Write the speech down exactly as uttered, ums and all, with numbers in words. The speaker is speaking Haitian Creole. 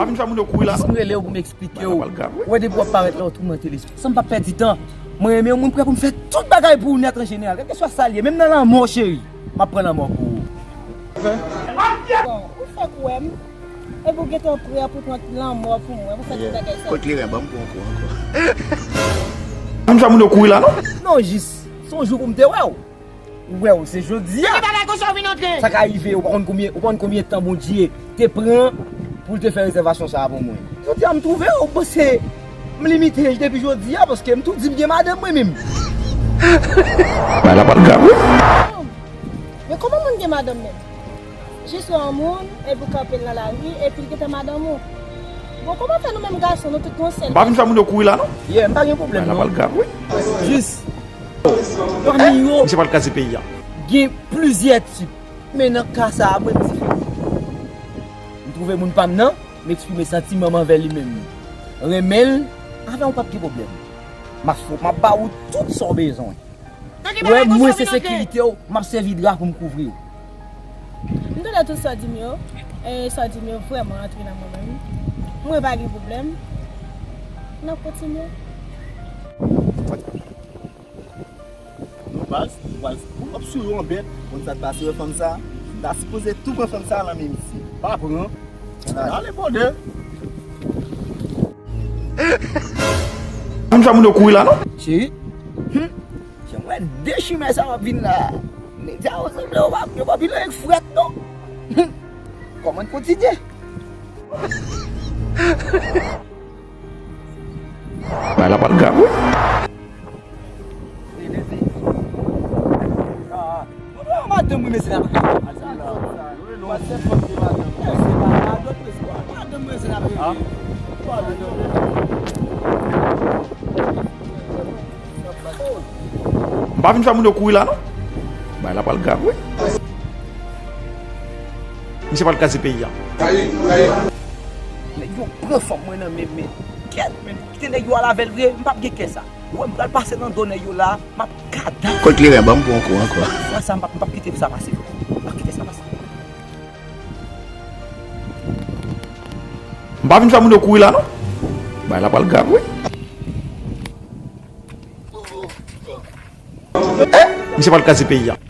M fè moun yo kouri la, non? Jis m rele w pou m eksplike w. Bagay la pral grav, wi. Wè, depi w ap parèt la, w toumante lespri. San m p ap pèdi tan. Mwen renmen w, mwen prè pou m fè tout bagay pou ou nèt an jeneral. Kèlkeswa sa l ye, menm nan lanmò, cheri. M ap pran lanmò pou ou. Bon, ou fèk wè m. Epi w gentan prè pou pran lanmò pou mwen, pou fè tout bagay sa. Kot kleren, ban m pran kou ankò. M fè moun yo kouri la, non? Non, jis, se yon jou pou m te wè w. Ou wè w, se jodi a. Sa ka rive, ou pa konn konbyen, ou pa konn konbyen tan Bondye te pran pou l te fè rezèvasyon sa a pou mwen. Jodi a, m twouve w, m panse m limite depi jodi a, paske m tou di m gen madanm mwen menm. Bagay la pral grav, wi. Men kòman moun gen madanm menm? Jis wè yon moun, epi w kanpe l nan lari, epi l gentan madanm ou. Bon, kòman fè nou menm gason, nou tout yon sèl? M pa vin fè moun yo kouri la, non. Yeah, m pa gen pwoblèm, non. Bagay la pral grav, wi. Jis, pami yo, misye pral kraze peyi a. Gen plizyè tip. Men nan ka sa a, mwen, m diferan. M twouve moun pa m nan, m eksprime santiman m anvè li menm. Renmen l, avè w p ap gen pwoblèm. M ap fè, m ap ba ou tout sa w bezwen. Wè, mwen se sekirite w, m ap sèvi dra pou m kouvri w. M tande tout sa w di m yo, e sa w di m yo vrèman antre nan mwen menm. Mwen pa gen pwoblèm. N ap kontinye. Non, baz, baz, pou m ap sou yo anbèt, konn sa k pase, wè fanm sa, m ta sipoze tou pran fanm sa nan men misye. Pa pran. Ale, bòdè. M fè moun yo kouri la, non? Cheri. Hmm. Jan m wè de chimè sa w ap vin la. Nèg sa yo sanble yo pa, yo pa pile ek frèt, non. Hmm. Kòman n kontinye? Bagay la pral grav, wi. Madanm mwen, mesye, n ap rele. Madanm mwen, mesye, n ap rele. M pa vin fè moun yo kouri la, non. Bagay la pral grav, wi. Misye pral kraze peyi a. Nèg yo pran fanm mwen nan men, men kèt, men kite nèg yo al avè l vre, m p ap gen kè sa. Wè, m pral pase nan do nèg yo la, m ap kada. Kot kleren, ban m pran kou ankò. Fwa sa, m p ap, m p ap kite sa pase. M p ap kite sa pase. M pa vin fè moun yo kouri la, non. Bagay la pral grav, wi. Eh, misye pral kraze peyi a.